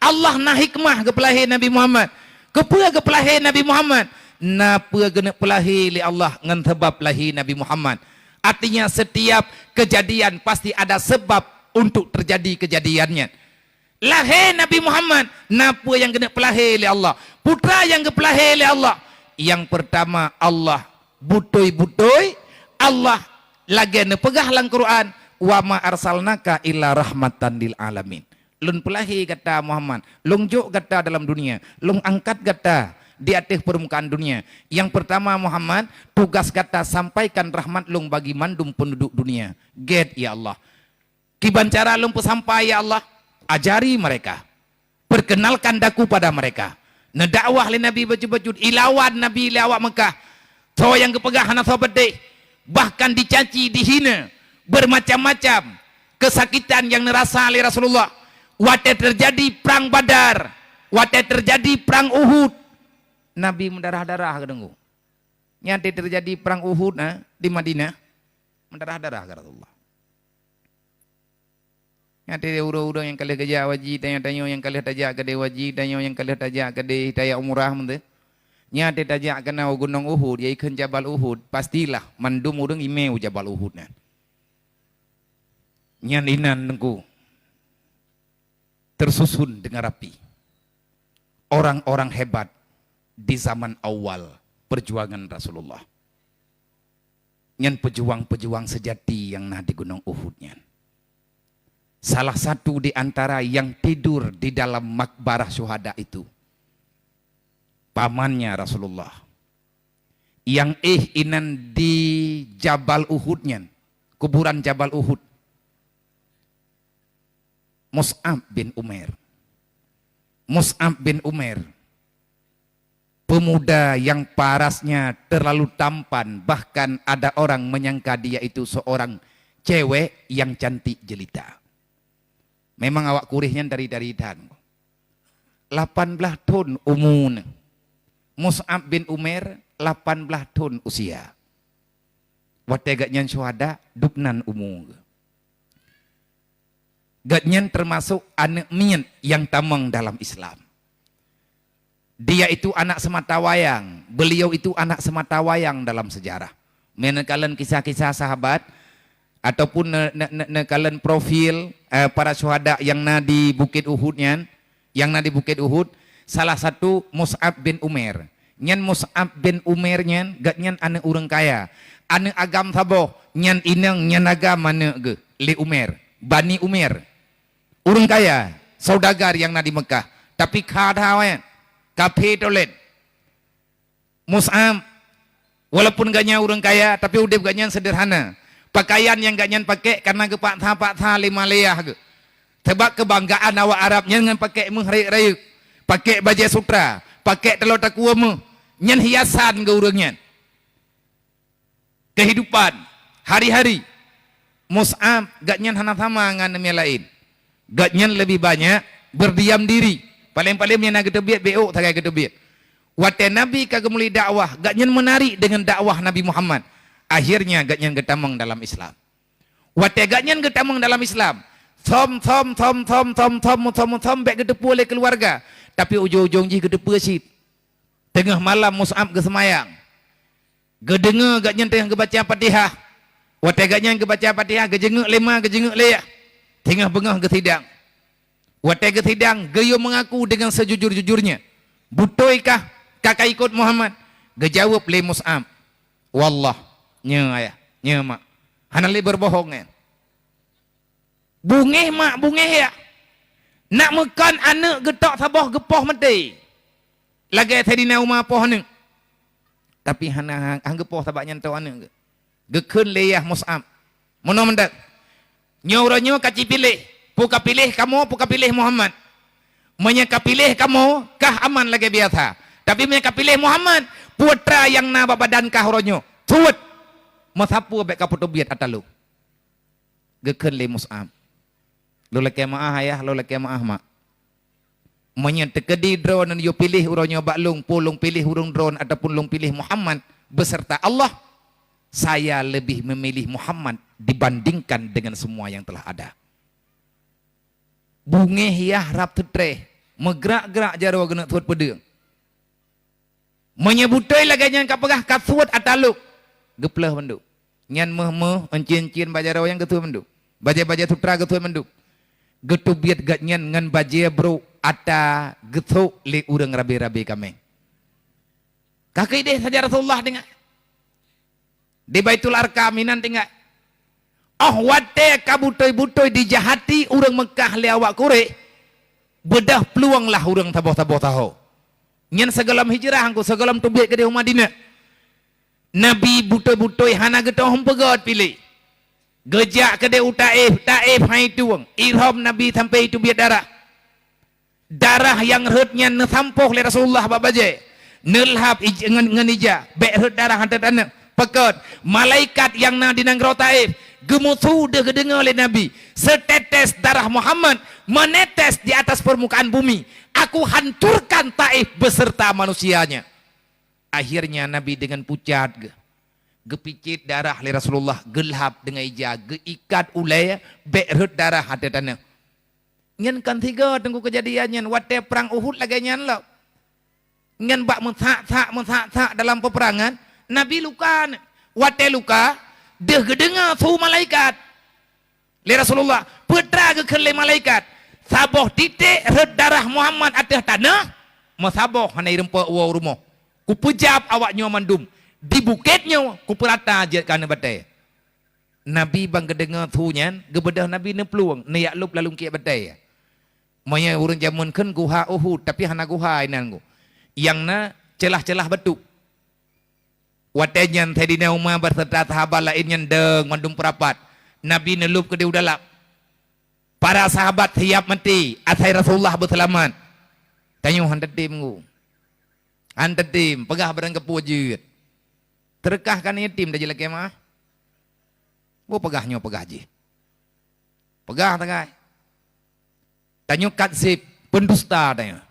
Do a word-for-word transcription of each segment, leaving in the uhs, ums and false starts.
Allah na hikmah geupeulahé Nabi Muhammad. Keupeue geupeulahé Nabi Muhammad? Na peue geuneuk peulahé lé Allah ngon sabab lahé Nabi Muhammad. Artinya, setiap kejadian pasti ada sebab untuk terjadi kejadian nyan. Lahé Nabi Muhammad, na peue nyang geuneuk peulahé lé Allah. Peue nyang geupeulahé lé Allah? Nyang pertama, Allah beutôi-beutôi, Allah lagée neupeugah lam Quran, "Wa ma arsalnaka illa rahmatan lil alamin." Lôn peulahé gata Muhammad, lôn jok gata dalam dunia, lôn angkat gata di ateueh permukaan dunia. Nyang pertama Muhammad, tugas gata sampaikan rahmat lôn bagi mandum penduduk dunia. Gét, ya Allah. Kiban cara lôn peusampai, ya Allah? Ajari mereka. Perkenalkan daku pada mereka. Neudakwah lé Nabi bacut-bacut, ilawan Nabi lé awak Mekah. Soe nyang geupeugah hana soe beudeh, bahkan dicaci, dihina, bermacam-macam kesakitan nyang neurasa lé Rasulullah. Watée teujadi prang Badar, watée teujadi prang Uhud, Nabi meudarah-darah geudeungoe. Nyan watée teujadi prang Uhud, ha, di Madinah, meudarah-darah geuh Rasulullah. Nyan watée ureuëng-ureuëng nyang ka lheueh geujak haji, tanyoe-tanyoe nyang ka lheueh tajak keudeh haji, tanyoe nyang ka lheueh tajak keudeh tajak umrah, meunteuh. Nyan watée tajak keunoe u Gunong Uhud, yaitu Jabal Uhud, pastilah mandum ureuëng imé u Jabal Uhud nyan. Nyan inan Teungku, tersusun dengan rapi orang-orang hebat di zaman awal perjuangan Rasulullah. Nyan peujuang-peujuang seujati nyang na di Gunong Uhud nyan. Salah satu di antara yang tidur di dalam makbarah syuhada itu, pamannya Rasulullah. Nyang éh inan di Jabal Uhud nyan, kuburan Jabal Uhud. Mus'ab bin Umair. Mus'ab bin Umair, pemuda yang parasnya terlalu tampan, bahkan ada orang menyangka dia itu seorang cewek yang cantik jelita. Memang awak Quraisy nyan dari-dari that. Lapan blaih thon umu neuh. Mus'ab bin Umair lapan blaih thon usia. Watée gobnyan syuhada, dubnan umu geuh. Gobnyan teumasok aneuëk miet nyang tamong dalam Islam. Dia itu anak semata wayang, beliau itu anak semata wayang dalam sejarah. Meunyoe neukalon kisah-kisah sahabat ataupun ne-, ne-, ne-, neukalon profil, eh, para syuhada nyang na di Bukét Uhud nyan, nyang na di Bukét Uhud, salah satu Mus'ab bin Umair. Nyan Mus'ab bin Umair nyan, gobnyan aneuëk ureuëng kaya. Aneuëk agam saboh, nyan inong, nyan agam aneuëk geuh, lé Umair, Bani Umair. Ureuëng kaya, saudagar nyang na di Mekah, tapi kha that awaknyan, kaphé tolet. Mus'ab, walaupun gobnyan ureuëng kaya, tapi udeb gobnyan seudeurhana. Pakaian nyang gobnyan pakék kana geupaksa-paksa lé malaikat geuh. Sabab keubanggaan awak Arab nyan ngon pakék méuh rayeuk-rayeuk, pakék bajée sutra, pakék taloe takue méuh, nyan hiasan geuh ureuëng nyan. Kehidupan hari-hari Mus'ab, gobnyan hana sama ngon nyang laén. Gobnyan leubeh banyak berdiam diri. Paleng-paleng meunyoe na geuteubiet, bék sagai geuteubiet. Watée Nabi ka geumulai dakwah, gobnyan meunarik deungon dakwah Nabi Muhammad. Akhirnya gobnyan geutamong dalam Islam. Watée gobnyan geutamong dalam Islam, som, som, som, bék geuteupeue lé keuluwarga, tapi ujong-ujong jih geuteupeue cit. Teungoh malam Mus'ab geuseumayang. Geudeungoe gobnyan teungoh geubaca Fatihah. Watée gobnyan geubaca Fatihah, geujeungeuk lé ma, geujeungeuk lé yah. Teungoh beungoh geusidang. Watée geusidang, geuyue meungaku deungon seujujur-jujurnya. "Beutôi kah ka, ka ikot Muhammad?" Geujaweueb lé Mus'ab, "Wallah, nyoe ayah, nyoe mak. Hana lé beureubohong nyan." Beungéh mak, beungéh yah. Nak meukon aneuëk geutok saboh geupoh maté. Lagée Saidina Umar poh aneuëk. Tapi hana, han geupoh sabab nyan tok aneuëk geuh. Geukheun lé yah Mus'ab, "Meunoe mantong. Nyoe uroe nyoe ka jipiléh. Peue ka piléh kamoe, peue ka piléh Muhammad. Meunyoe ka piléh kamoe, kah aman lagée biasa. Tapi meunyoe ka piléh Muhammad, peue atra nyang na bak badan kah uroe nyoe? Suet! Meusapeue bék ka peuteubiet atra lôn." Geukheun lé Mus'ab, "Lôn lakée meuáh ayah, lôn lakée meuáh mak. Meunyoe teukeudi droeneuh yue piléh uroe nyoe bak lôn, peue lôn piléh ureuëng droeneuh ataupun lôn piléh Muhammad beserta Allah, saya lebih memilih Muhammad dibandingkan dengan semua yang telah ada." Beungéh yah rab teutreh. Meugrak-grak jaroe geuneuk suet peudeueng. Meunyoe beutôi lagée nyan ka peugah ka suet ata lôk, geupleuh mandum. Nyan méuh-méuh, euncien-euncien bak jaroe nyan geusuet mandum. Bajée-bajée sutra geusuet mandum. Geuteubiet gobnyan ngon bajée brôk ata geusok lé ureuëng rabe-rabe kaméng. Ka keudeh sajan Rasulullah tinggai. Di Baitul Arqam inan tinggai. Óh watée ka beutôi-beutôi dijahati ureuëng Meukah lé awak Quraisy, beudôh plueng lah ureuëng saboh-saboh saho. Nyan sigohlom hijrah, engko sigohlom teubiet keudeh u Madinah. Nabi beutôi-beutôi hana geutoh meupeugét piléh. Geujak keudeh u Taif, Taif hai tueng. Ihrôm Nabi sampoe teubiet darah. Darah nyang rhot nyan neusampôh lé Rasulullah bak bajée, neulhab ij-, ngon, ngon ija, bék rhot darah ateueh taneuk. Pakon? Malaikat nyang na di nanggroe Taif geumusu deuh geudeungoe lé Nabi, "Setetes darah Muhammad menetes di atas permukaan bumi, aku hancurkan Taif beserta manusianya." Akhirnya Nabi deungon pucat geuh, geupicit darah lé Rasulullah, geulhab deungon ija, geuikat ulée, bék rhot darah ateueh taneuk. Nyan kon sigoe teungku keujadian nyan, watée prang Uhud lagée nyan lom. Nyan bak meusak-sak, meusak-sak dalam peupeurangan, Nabi luka. Watée luka, deuh geudeungoe su malaikat lé Rasulullah, peue teuma geukheun lé malaikat, "Saboh titek rhot darah Muhammad ateueh tanoh, meusaboh hana irumpok woe u rumoh. Kupeujab awak nyoe mandum, di bukét nyoe kupeurata jeuet keu aneuk batée." Nabi ban geudeungoe su nyan, geubeudôh Nabi neuplueng, neujak lôb lam lungkiek batée. Meunyoe ureuëng jameun kheun guha Uhud, tapi hana guha inan geuh. Nyang na ceulah-ceulah batu. Watée nyan Saidina Umar beserta sahabat laén nyan deueng mandum peurapat. Nabi neulôb keudeh u dalam. Para sahabat siap maté, asai Rasulullah beuseulamat. Tanyoe han tatem geuh. Han tatem, peugah barang keupeue jeuet. Teureukah ka na yatim tajak lakée meu'ah. Boh peugah nyoe peugah jih. Peugah tagai. Tanyoe kadzib, pendusta tanyoe.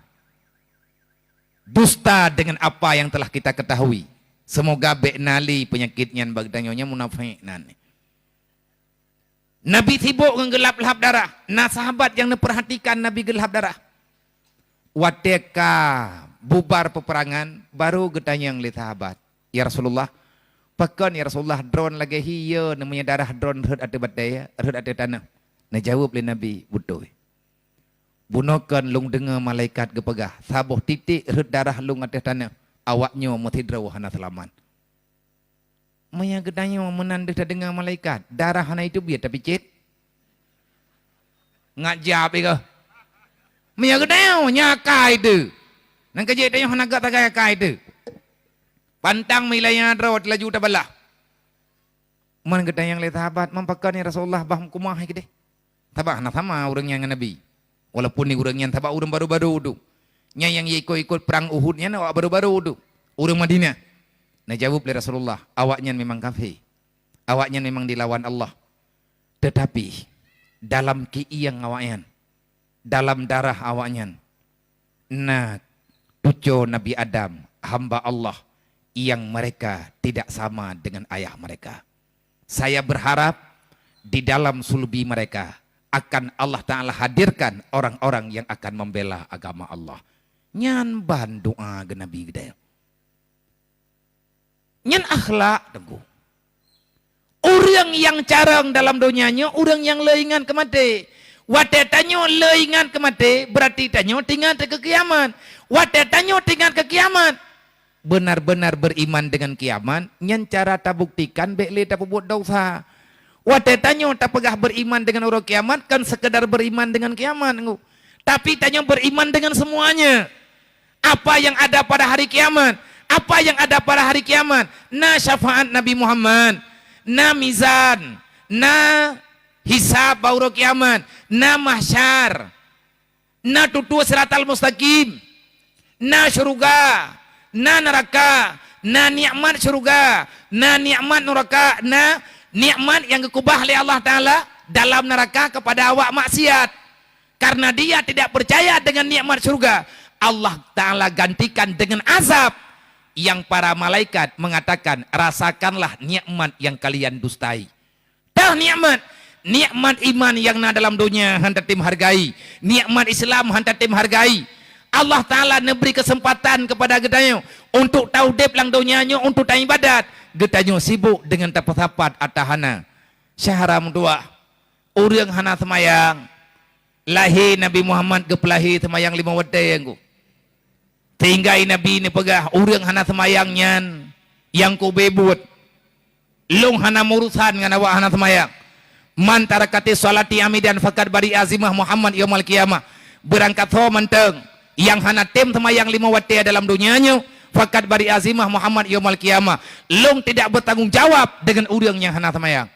Dusta dengan apa yang telah kita ketahui. Semoga bék na lé peunyakét nyan bak tanyoe, nyan munafék nan. Nabi sibok ngon geulhab-lhab darah. Na sahabat nyang neupeurhatikan Nabi geulhab darah. Watée ka bubar peupeurangan, barô geutanyong lé sahabat, "Ya Rasulullah, pakon ya Rasulullah droen lagée hi yo, neumeunya darah droen rhot ateueh batée, rhot ateueh tanoh?" Neujaweueb lé Nabi, "Beutôi. Bunoe kon lôn deungoe malaikat geupeugah, saboh titek rhot darah lôn ateueh tanoh, awak nyoe meusidroe hana seulamat." Meunyoe geutanyoe meunan deuh tadeungoe malaikat, darah hana iteubiet tapicét? Ngat jab i keuh. Meunyoe geutanyoe nyan akai teuh. Nang keujeuet tanyoe hana gak tagai akai teuh. Pantang meulaya droe laju tabalah. Man geutanyong lé sahabat, "Man pakon ya Rasulullah bah meukeumah hai keudeh?" Sabab hana sama ureuëng nyan ngon Nabi. Walaupun di ureuëng nyan sabab ureuëng barô-barô tu. Nyan nyang ikot-ikot prang Uhud nyan awak barô-barô tu. Ureuëng Madinah. Neujaweueb lé Rasulullah, "Awak nyan memang kafé. Awak nyan memang dilawan Allah. Tetapi dalam keuieng awak nyan, dalam darah awak nyan, na cuco Nabi Adam, hamba Allah, yang mereka tidak sama dengan ayah mereka. Saya berharap di dalam sulbi mereka akan Allah Ta'ala hadirkan orang-orang yang akan membela agama Allah." Nyan ban doa geunabi geutanyoe. Nyan akhlak, Teungku. Ureuëng nyang carông dalam donya nyoe, ureuëng nyang le ingat keu maté. Watée tanyoe le ingat keu maté, beurati tanyoe teuingat keu kiamat. Watée tanyoe teuingat keu kiamat, benar-benar beriman dengan kiamat, nyan cara tabuktikan bék lé tapeubuet desya. Watée tanyoe tapeugah beriman dengan uroe kiamat, kon sekedar beriman dengan kiamat, Teungku. Tapi tanyoe beriman dengan semuanya. Apa yang ada pada hari kiamat? Apa yang ada pada hari kiamat? Na syafaat Nabi Muhammad, na mizan, na hisab bak uroe kiamat, na mahsyar, na tutoe siratal mustaqim, na syeuruga, na neuraka, na nikmat syeuruga, na nikmat neuraka, na nikmat nyang geukeubah lé Allah Ta'ala dalam neuraka kepada awak maksiat. Karena dia tidak percaya dengan nikmat syeuruga, Allah Ta'ala gantikan dengan azab yang para malaikat mengatakan, "Rasakanlah nikmat yang kalian dustai." Tah nikmat, nikmat iman nyang na dalam donya han tatem hargai, nikmat Islam han tatem hargai, Allah Taala neubri keuseumpatan keupada geutanyoe untuk taudeb lam donya nyoe untuk taibadat. Geutanyoe sibok deungon tapeusapat ata hana. Syahra meutuah, ureuëng hana seumayang. Lahé Nabi Muhammad geupeulahé seumayang limong watée, Teungku. Sehingga Nabi neupeugah, ureuëng hana seumayang nyan nyang kube buet. Lôn hana meurusan ngon awak hana seumayang. "Man tarakati sholati amidan faqad bari'a zimah Muhammad yaumal qiyamah." Beurangkat soe mantong nyang hana tem seumayang limong watée dalam donya nyoe, "faqad bari'a zimah Muhammad yaumal qiyamah." Lôn tidak bertanggung jawab deungon ureuëng nyang hana seumayang.